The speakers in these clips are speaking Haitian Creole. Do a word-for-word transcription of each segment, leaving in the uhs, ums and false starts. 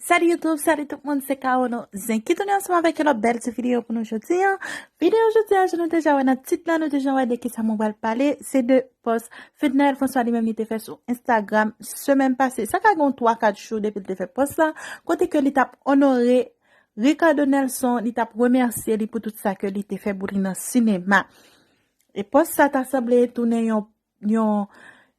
Salut YouTube, salut tout moun, se Kaono Zen ki tounen ansanm avèk yon lòt bèl ti videyo pou nou jodi a. Videyo jodi a, jan nou deja wè nan tit la, nou deja wè de kisa mwen pral pale, se de pòs Fednaelle François li menm li te fè sou Instagram semèn pase. Sa ka gen yon twa kat jou depi li te fè pòs la, kote ke li t ap onore Ricardo Nelson, li t ap remèsye li pou tout sa ke li te fè pou li nan sinema. E pòs sa ta sanble tounen yon yon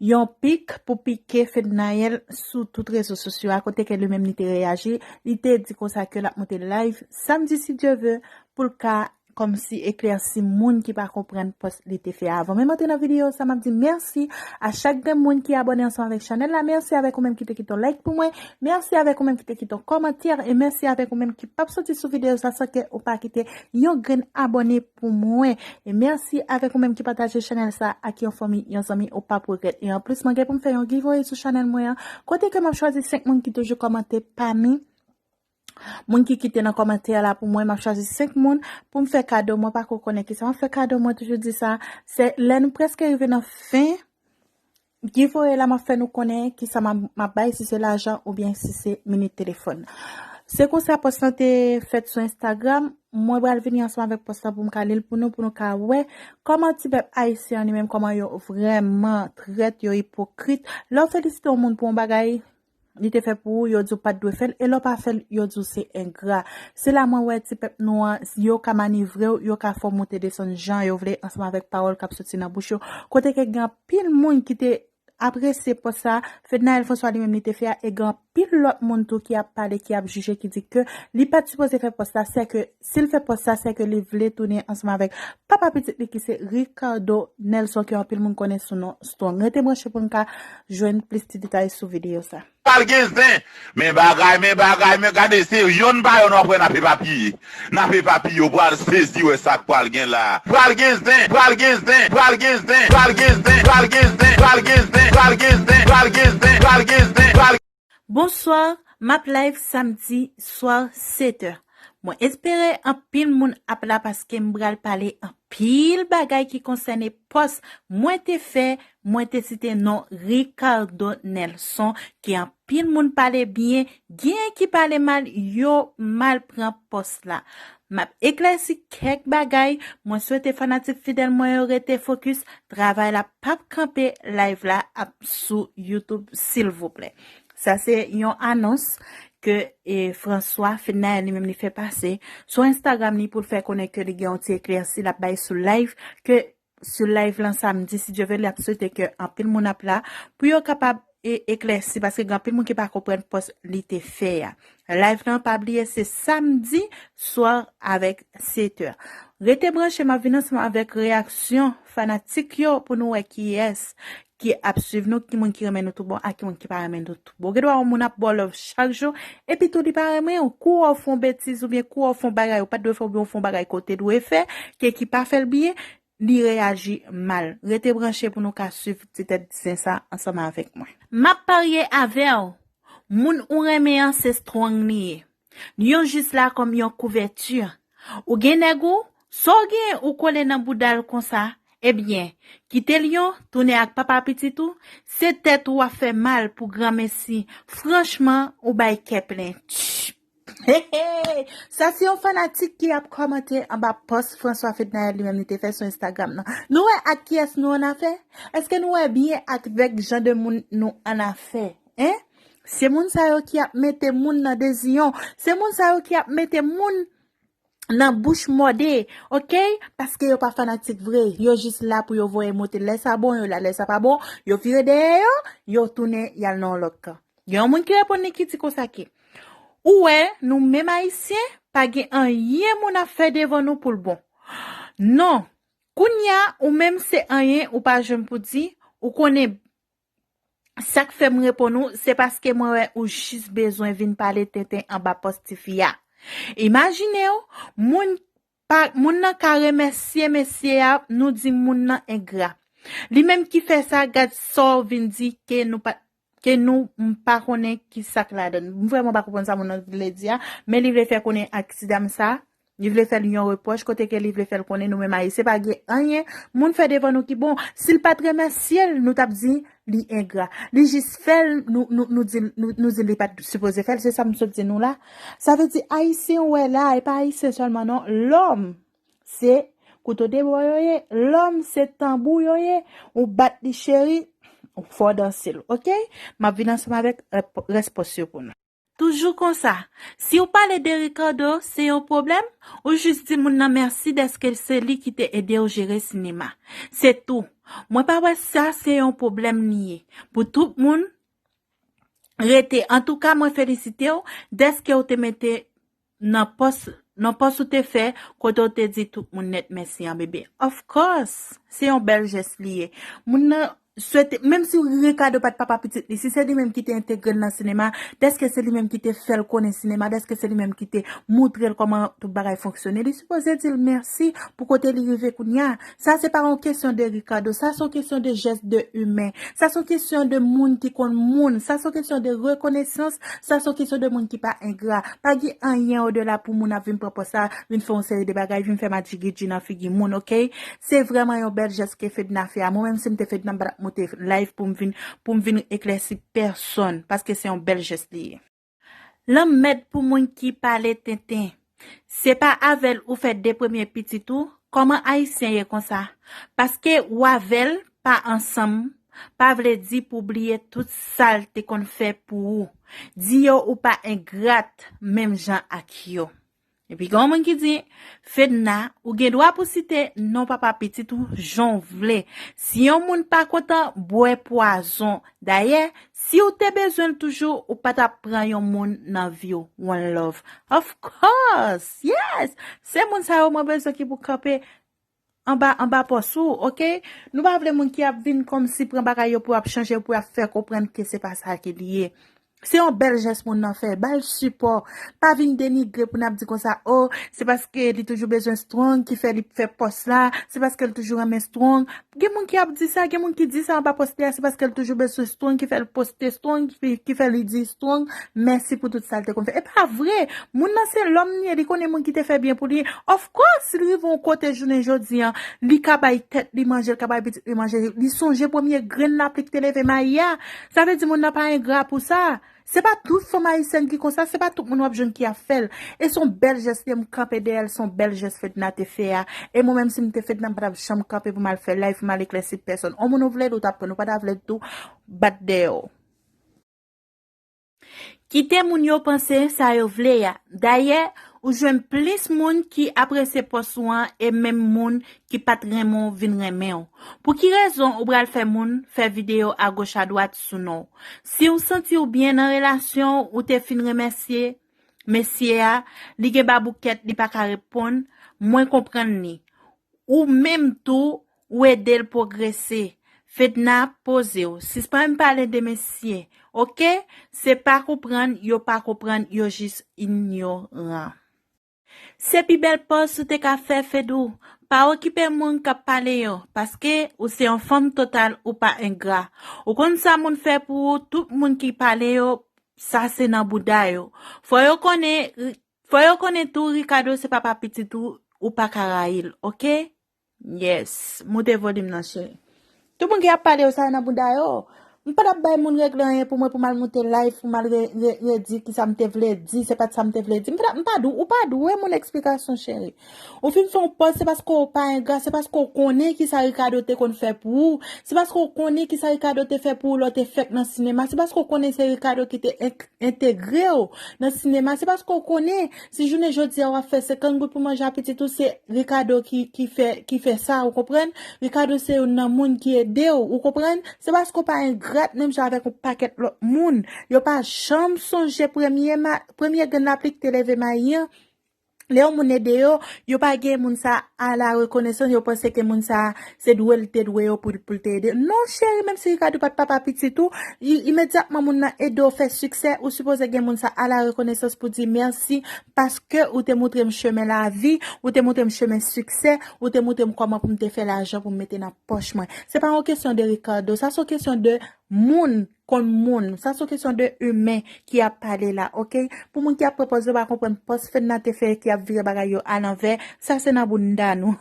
yon pik pou pike Fednaelle sou tout rezo sosyo a, kote ke li menm li te reyaji, li te di konsa ke l ap monte live samdi si Dye ve pou l ka kòmsi eklèsi moun ki pa konprann pòs li te fè avan. Men m antre nan videyo sa, m ap di mèsi a chak grenn moun ki abòne ansanm avèk chanèl la. Mèsi avèk ou menm ki te kite yon like pou mwen. Mèsi avèk ou menm ki te kite yon kòmantè. E mèsi avèk ou menm ki p ap soti sou videyo sa san ke ou pa kite yon grenn abòne pou mwen. E mèsi avèk ou menm ki pataje chanèl sa ak yon fanmi, yon zanmi, ou p ap regrèt. E anplis, mwen gen pou m fè yon giveaway sou chanèl mwen an, kote ke m ap chwazi senk moun ki toujou kòmante pami moun ki kite nan kòmantè la pou mwen, m ap chwazi senk moun pou m fè kado. Mwen pako konnen kisa m ap fè kado, mwen toujou di sa, se lè nou prèske rive nan fen giveaway la, m ap fè nou konnen kisa m ap, m ap bay, si se lajan oubyen si se minit telefòn. Se konsa pòs lan te fèt sou Instagram. Mwen pral vini ansanm avèk pòs lan pou m ka li l pou nou, pou nou ka wè kòman ti pèp ayisyen an li menm, kòman yo vrèman trèt, yo ipokrit. Lè w felisite yon moun pou yon bagay li te fè pou ou, yo di w pa t dwe fè l, e lè w pa fè l, yo di w se engra. Se la mwen wè ti pèp nou an, yo ka manevre w, yo ka fè w monte desann jan yo vle ansanm avèk pawòl k ap soti nan bouch yo. Kote ke gen anpil moun ki te apresye pòs sa Fednaelle François li menm li te fè a, e gen anpil lòt moun tou ki ap pale, ki ap jije, ki di ke li pa t sipoze fè pòs la, sèke si l fè pòs sa, sèke li vle tounen ansanm avèk papa pitit li ki se Ricardo Nelson, ke anpil moun konnen sou non Strong. Rete branche pou n ka jwenn plis ti detay sou videyo sa. Pral gen zen. Men bagay, men bagay, men gade se yonn pa yonn w ap wè n ap epapiye. N ap epapiye, w pral sezi wè sa k pral gen la. Pral gen zen, pral gen zen, pral gen zen, pral gen zen, pral gen zen, pral gen zen, pral gen zen, pral gen zen, pral gen zen, pral gen zen, pral Bonswa, m ap live samdi swa sèt è. Mwen espere anpil moun ap la paske m pral pale anpil bagay ki konsène pòs mwen te fè, mwen te site non Ricardo Nelson, ke anpil moun pale byen, gen ki pale mal, yo mal pran pòs la. M ap eklèsi kèk bagay, mwen swete fanatik fidèl mwen yo rete fokis, travay la p ap kanpe, live la ap sou YouTube, silvouplè. Sa se yon anons ke, e, François Fednaelle li menm li fè pase sou Instagram li pou l fè konnen ke li gen yon ti eklèsi l ap bay sou live, ke sou live lan samdi, si Dye ve, l ap swete ke anpil moun ap la pou yo kapab, e, eklèsi, paske gen anpil moun ki pa konprann pòs li te fè a. Live lan, pa bliye, se samdi swa avèk sèt è. Rete branche, m ap vin ansanm avèk reyaksyon fanatik yo pou nou wè kiyès ki ap swiv nou, ki moun ki renmen nou tout bon, ak ki moun ki pa renmen nou tout bon. Gen dwa yon moun ap ba w love chak jou, epi tou li pa renmen w. Kou w fè yon betiz oubyen kou w fè yon bagay ou pa t dwe fè oubyen w fè yon bagay ke w te dwe fè, ke ki pa fè l byen, li reyaji mal. Rete branche pou nou ka swiv ti tèt zen sa ansanm avèk mwen. M ap parye avè w, moun ou renmen an se Strong li ye. Li yon jis la kòm yon kouvèti. Ou gen nèg ou, sa w gen ou kole nan bouda l konsa, ebyen, kite l yon, tounen ak papa pitit ou, se tèt ou w ap fè mal pou granmesi. Franchman, ou bay kè plen. Tch. Hey, hey! Sa se yon fanatik ki ap kòmante anba pòs François Fednaelle li menm li te fè sou Instagram nan. Nou wè ak kiyès nou annafè? Èske nou wè byen avèk jan de moun nou annafè? Hein? Se moun sa yo ki ap mete moun nan deziyon. Se moun sa yo ki ap mete moun nan bouch mòde, oke? Paske yo pa fanatik vre. Yo jis la pou yo voye monte. Lè sa bon, yo la. Lè sa pa bon, yo vire dèyè yo, yo tounen, y al nan yon lòt kan. Gen yon moun ki reponn li ki di konsa ke, ou wè, nou menm Ayisyen, pa gen anyen moun ap fè devan nou pou l bon. Non, kounye a, ou menm se anyen ou pa jwenn pou di, ou konnen sa k fè m reponn ou, se paske mwen wè ou jis bezwen vin pale tenten anba pòs tifi a. Imajine w, moun pa, moun nan ka remèsye mesye a, nou di moun nan engra. Li menm ki fè sa, gad sa w vin di ke nou pa, ke nou, m pa konnen ki sa k ladan l. M vrèman pa konprann sa moun nan vle di a, men li vle fè konnen ak ti dam sa, li vle fè l yon repwòch, kote ke li vle fè l konnen nou menm Ayisyen pa gen anyen moun fè devan nou ki bon. Si l pa t remèsye l, nou t ap di, li engra. Li jis fè l, nou, nou, nou di, nou, nou di li pa t sipoze fè l, se sa m sot di nou la. Sa vle di, Ayisyen wè la, e pa Ayisyen sèlman non, lòm, se kouto de bò yo ye, lòm se tanbou yo ye, ou bat li cheri, ou fò danse l, oke? M ap vin ansanm avèk rèp-, rèspons yo pou nou. Toujou konsa, si w pale de Ricardo, se yon pwoblèm, ou jis di moun nan mèsi dèske se li ki te ede w jere sinema. Se tou. Mwen pa wè sa se yon pwoblèm li ye. Pou tout moun rete. Antouka, mwen felisite w dèske w te mete nan pòs, nan pòs ou te fè, kote w te di tout moun nèt mèsi an, bebe. Of course, se yon bèl jès li ye. Moun nan swete, menm si Ricardo pa t papa pitit li, si se li menm ki te entegre l nan sinema, dèske se li menm ki te fè l konnen sinema, dèske se li menm ki te moutre l kòman tout bagay fonksyone, li sipoze di l mèsi pou kote li rive kounye a. Sa se pa yon kesyon de Ricardo, sa se yon kesyon de jès de imen. Sa se yon kesyon de moun ki konn moun, sa se yon kesyon de rekonesans, sa se yon kesyon de moun ki pa engra. Pa gen anyen odela pou moun ap vin pran pòs la, vin fè yon seri de bagay, vin fè madjigidji nan figi moun, oke? Se vrèman yon bèl jès ke Fedna fè a. Mwen menm si m te Fedna, m pa t ap monte live pou m vin, pou m vin eklèsi pèsonn, paske se yon bèl jès li ye. Lanmèd pou moun ki pale tenten. Se pa avè l ou fè de premye pitit ou, kòman Ayisyen ye konsa? Paske w avè l pa ansanm, pa vle di pou bliye tout sa l te konn fè pou ou. Di yo ou pa engrat menm jan ak yo. Epi gen yon moun ki di, Fedna, ou gen dwa pou site non papa pitit ou jan w vle. Si yon moun pa kontan, bwè pwazon. Dayè, si w te bezwen l toujou, ou pa t ap pran yon moun nan vi w. One love. Of course! Yes! Se moun sa yo mwen bezwen ki pou kanpe anba, anba pòs ou, oke? Nou pa vle moun ki ap vin kòmsi pran bagay yo pou ap chanje, pou ap fè konprann ke se pa sa ke li ye. Se yon bèl jès moun nan fè, ba l sipò. Pa vin denigre pou n ap di konsa, o, se paske li toujou bezwen strong ki fè li fè pòs la, se paske l toujou renmen strong. Gen moun ki ap di sa, gen moun ki di sa anba pòs li a, se paske l toujou bezwen strong ki fè l poste strong, ki, ki fè li di strong, mèsi pou tout sa l te konn fè. E pa vre, moun nan se lòm li ye, li konnen moun ki te fè byen pou li. Of course, si l rive yon kote jounen jodi an, li ka bay tèt li manje, li ka bay pitit li manje, li sonje premye grenn lapli k te leve mayi a. Sa vle di moun nan pa engra pou sa. Se pa tout fanm ayisyèn ki konsa, se pa tout moun w ap jwenn ki ap fè l. E se yon bèl jès li ye, m kanpe dèyè l, se yon bèl jès Fedna te fè a. E mwen menm si m te Fedna, m pa t ap janm kanpe pou m al fè live, pou m al eklèsi pèsonn. On moun ou vle ede, ou t ap pran, ou pa ta vle ede tou, bat dèyè w. Kite moun yo panse sa yo vle a. Dayè, ou jwenn plis moun ki apresye pòs ou an e menm moun ki pa t renmen w vin renmen w. Pou ki rezon ou pral fè moun fè videyo agoch adwat sou non w? Si w santi w byen nan relasyon w, ou te fin remèsye mesye a, li gen baboukèt, li pa ka reponn, mwen konprann li. Ou menm tou, ou ede l pwogrese. Fedna, poze w. Sispann pale de mesye. Oke? Se pa konprann, yo pa konprann, yo jis inyoran. Se pi bèl pòz ou te ka fè, Fedou. Pa okipe moun k ap pale yo, paske ou se yon fanm total, ou pa engra. Ou konn sa moun fè pou ou, tout moun ki pale yo, sa se nan bouda yo. Fò yo konnen, fò yo konnen tou, Ricardo se papa pitit ou, ou pa ka rayi l, oke? Yes, moute volim nan, cheri. Tout moun ki ap pale yo sa yo nan bouda yo. M pa t ap bay moun regle anyen pou mwen, pou m al moute live, pou m al re, re, redi kisa m te vle di, se pa t sa m te vle di. M pa, m pa dwe, ou pa dwe moun eksplikasyon, cheri. Ou fin fè yon pòz, se paske w pa engra, se paske w konnen kisa Ricardo te konn fè pou ou, se paske w konnen kisa Ricardo te fè pou ou lè w te fèk nan sinema, se paske w konnen se Ricardo ki te en, entegre w nan sinema, se paske w konnen si jounen jodi a w ap fè senkant goud pou manje a pitit ou, se Ricardo ki, ki fè, ki fè sa, ou konprann? Ricardo se youn nan moun ki ede w, ou konprann? Se paske w pa engrat menm jan avèk yon pakèt lòt moun. Yo pa janm sonje premye ma, premye grenn lapli ki te leve mayi an. Lè yon moun ede yo, yo pa gen moun sa a la rekonesans, yo panse ke moun sa a se dwe l te dwe yo pou, pou l te ede. Non, cheri, menm si Ricardo pa t papa pitit ou, i, imedyatman moun nan ede w fè siksè, ou sipoze gen moun sa a la rekonesans pou di mèsi, paske ou te montre m chemen lavi, ou te montre m chemen siksè, ou te montre m kòman pou m te fè lajan pou m mete nan pòch mwen. Se pa yon kesyon de Ricardo, sa se yon kesyon de moun konn moun. Sa se yon kesyon de imen ki ap pale la, oke? Pou moun ki ap pran pòz yo pa konprann pòz Fedna te fè ki ap vire bagay yo alanvè, sa se nan bounda nou.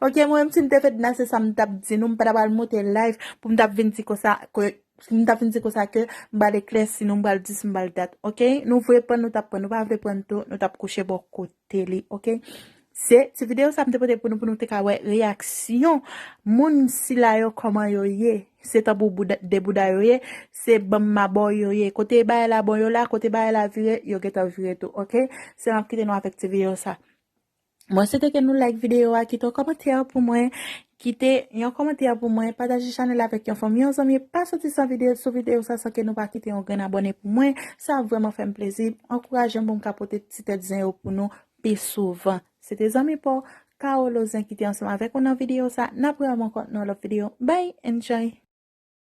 Ok, mwen menm si m te Fedna, se sa m t ap di nou, m pa ta pral monte live pou m t ap vin di konsa ke m t ap vin di konsa ke m pral eklèsi nou, m pral di si m pral dat, ok? Nou vle pran, nou t ap pran, nou pa vle pran tou, nou t ap kouche bò kote li, ok? Se ti videyo sa m te pote pou nou, pou nou te ka wè reyaksyon moun sila yo, kòman yo ye. Se tankou bouda, de bouda yo ye, se banm mabò yo ye. Kote bagay la bon yo la, kote bagay la vire, yo gentan vire tou, ok? Se m ap kite nou avèk ti videyo sa. Mwen swete ke nou like videyo a, kite yon kòmantè pou mwen, kite yon kòmantè pou mwen, pataje chanèl avèk yon fanmi, yon zanmi, pa soti san videyo, sou videyo sa san ke nou pa kite yon grenn abòne pou mwen. Sa ap vrèman fè m plezi, ankouraje m pou m ka pote ti tèt zen yo pou nou pi souvan. Se te zanmi pa w, Kaolo Zen, ki te ansanm avèk ou nan videyo sa. N ap rewè m ankò nan lòt videyo. Bye, enjoy!